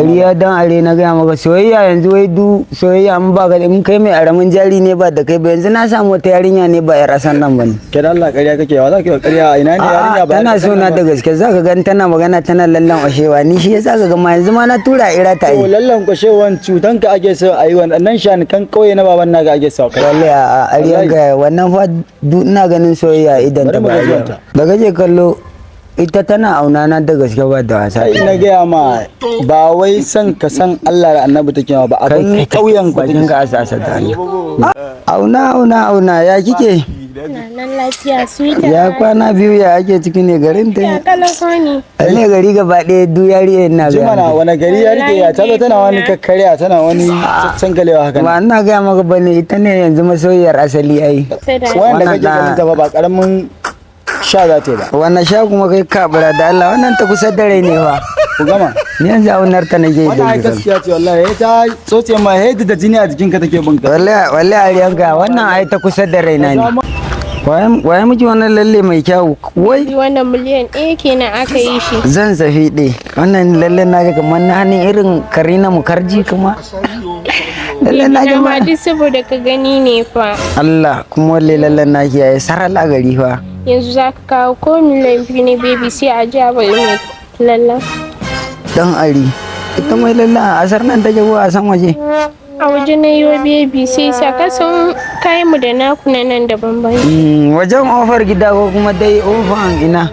Gari ya dan are na gaya maka soyayya yanzu, wai du soyayya an ba ka, in kai mai aramin jari ne ba da kai ba. Yanzu na samu wata yarinya ne, ba yar asan nan bane. Ke da Allah, ƙarya kake. Wa za ka yi wa ƙarya? A ina ne yarinya A'a, ba tana yar so na ƙasar da nan ba? Gaske za ka gan tana magana tana lallan oshewa. Ni shi yasa ka ga ma yanzu ma na tura ira ta To yi. Lallan kwashewan cutan ka ake so a yi, wannan shanikan kauye na baban naka ake so kai. Wallahi a aryan ga wannan fa du ina ganin soyayya idan Bari ta mu ba ga zuwanta. da kake kallo, ita tana auna na da gaske ba da wasa. Ai na gaya ma, ba wai san ka san Allah da Annabi take ma ba, abin kauyen ku bakin take. Ka asa asa da Allah. Auna, auna, auna, ya kike? Na nan lafiya, sweetheart. Ya kwana biyu, ya ake ciki ne garin Ya ta? kalako ne. Ne gari gaba ɗaya du yari ina Ji ga mana, wani gari ya rike ya ta zo tana wani kakkarya, tana wani cancangalewa haka ba nan. Ina gaya maka bane, ita ne yanzu masoyiyar asali ai. Sai da Wanda Wannan kake ganin ta ba karamin sha za ta yi ba. Wannan sha kuma kai kabura da Allah, wannan ta kusa da rai ne fa. Ku gama. Ni yanzu aunar ta nake Wannan ai da. gaskiya ce wallahi, ta tsotse ma hedi da jini a jikinka take bin ka. Wallahi, wallahi ariyanka, wannan ai ta kusa da raina ne. Waye miki wannan lalle mai kyau wai? Wannan miliyan 1 kenan aka yi shi. Zan safi ɗe wannan lalle, na ga kamar na hannun irin Karina Mukarji kuma lalle na ga Na ma ma duk saboda ka gani ne fa. Allah kuma walle lallen na kiyaye sarala gari fa. Yanzu za ka kawo ko miliyan 2 ne, baby, sai a ji a bai mai lallan. Dan ari, ita mai lallen a asar nan take ko a san waje? A waje na yi wa, baby, sai sa ka san kayan mu da naku na nan da bambanci. Wajen ofar gida ko kuma dai ofan ina?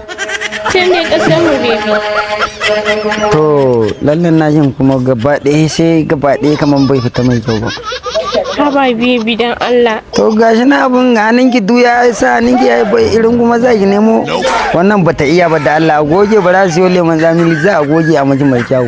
Can dai kasar mu, baby. To lallen na jin kuma gaba ɗaya sai gaba ɗaya kamar bai fita mai kyau ba. Haba baby, dan Allah. To gashi na abun hannunki du ya sa hannunki ya yi bai irin, kuma za ki nemo wannan bata iya ba. Da Allah a goge, ba za su yi lemon zami, za a goge a miji mai kyau.